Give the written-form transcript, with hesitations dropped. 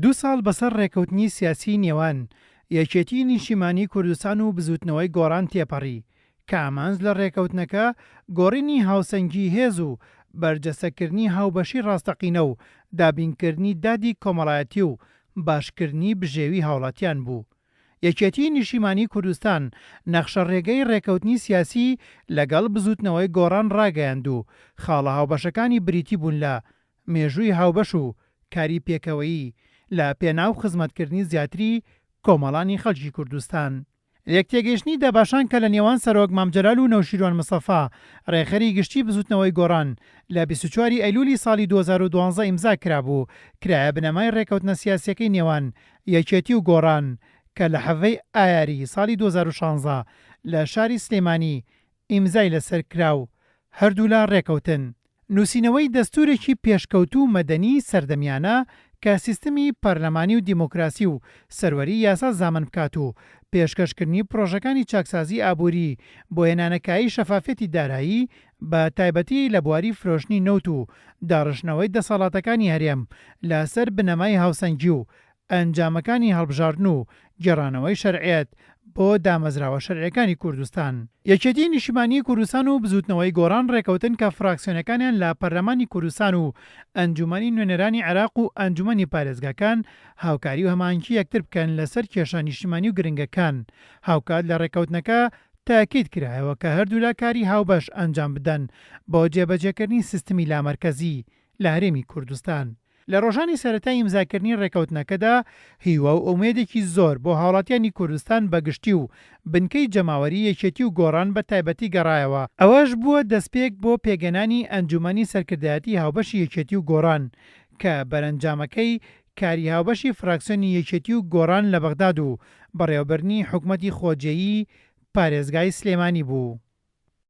دوو ساڵ بەسەر ڕێکەوتنی سیاسیی نێوان یەکێتیی نیشتیمانیی کوردستان و بزووتنەوەی گۆڕان تێپەڕی، کە ئامانج لە ڕێکەوتنەکە گۆڕینی هاوسەنگیی هێز و بەرجەستەکردنی هاوبەشیی ڕاستەقینە و دابینکردنی دادی کۆمەڵایەتی و باشکردنی بژێوی هاوڵاتیان بوو. یەکێتیی نیشتیمانیی کوردستان نەخشەڕێگەی ڕێکەوتنی سیاسی لەگەڵ بزووتنەوەی گۆڕان ڕاگەیاند و خاڵە هاوبەشەکانی بریتی بوون لە مێژووی هاوبەش و کاری پێکەوەیی لە پێناو خزمەتکردنی زیاتری کۆمەڵانی خەڵکی کوردستان. لێکتێگەیشتنی دەباشان کە لە نێوان سەرۆک مام جەلال و نەوشیروان مستەفا ڕێکخەری گشتی بزوتنەوەی گۆڕان لە 24 ی ئەیلولی ساڵی 2012 ئیمزا کرابوو کرایە بنەمای ڕێکەوتنە سیاسیەکەی نێوان یەکێتی و گۆڕان کە لە 17 ی ئایاری ساڵی 2016 لە شاری سلێمانی ئیمزای لەسەر کرا و هەردوولا ڕێکەوتن. نووسینەوەی دەستوورێکی پێشکەوتوو و مەدەنی سەردەمیانە کە سیستمی پەرلەمانی و دیموکراسی و سەروەری یاسا زامن بکات و پێشکەشکردنی پڕۆژەکانی چاکسازی ئابووری بۆ هێنانەکایەی شەفافیەتی دارایی بە تایبەتی لە بواری فرۆشتنی نەوت و داڕشتنەوەی دەسەڵاتەکانی هەرێم لە سەر بنەمای هاوسەنگی و ئەنجامەکانی هەڵبژاردن و گێڕانەوەی شەرعیەت بۆ دامەزراوە شەرعیەکانی کوردستان. یەکێتیی نیشتیمانیی کوردستان و بزووتنەوەی گۆڕان ڕێکەوتن کە فراکسیۆنەکانیان لە پەرلەمانی کوردستان و ئەنجوومەنی نوێنەرانی عێراق و ئەنجوومەنی پارێزگاکان هاوکاری و هەماهەنگی یەکتر بکەن لەسەر کێشە نیشتیمانی و گرنگەکان هاوکات لە ڕێککەوتنەکە تەئکید کرایەوە کە هەردوولا کاری هاوبەش ئەنجام بدەن بۆ جێبەجێکردنی سیستمی لامەرکەزی لە هەرێمی کوردستان. لە ڕۆژانی سەرەتای ئیمزاکردنی ڕێکەوتنەکەدا هیوا و ئومێدێکی زۆر بۆ هاوڵاتیانی کوردستان بە گشتی و بنکەی جەماوەری یەکێتی و گۆڕان بە تایبەتی گەڕایەوە، ئەوەش بووە دەستپێک بۆ پێکهێنانی ئەنجومەنی سەرکردایەتی هاوبەشی یەکێتی و گۆڕان کە بەرەنجامەکەی کاری هاوبەشی فراکسیۆنی یەکێتی و گۆڕان لە بەغداد و بەڕێوەبردنی حکومەتی خۆجێیی پارێزگای سلێمانی بوو.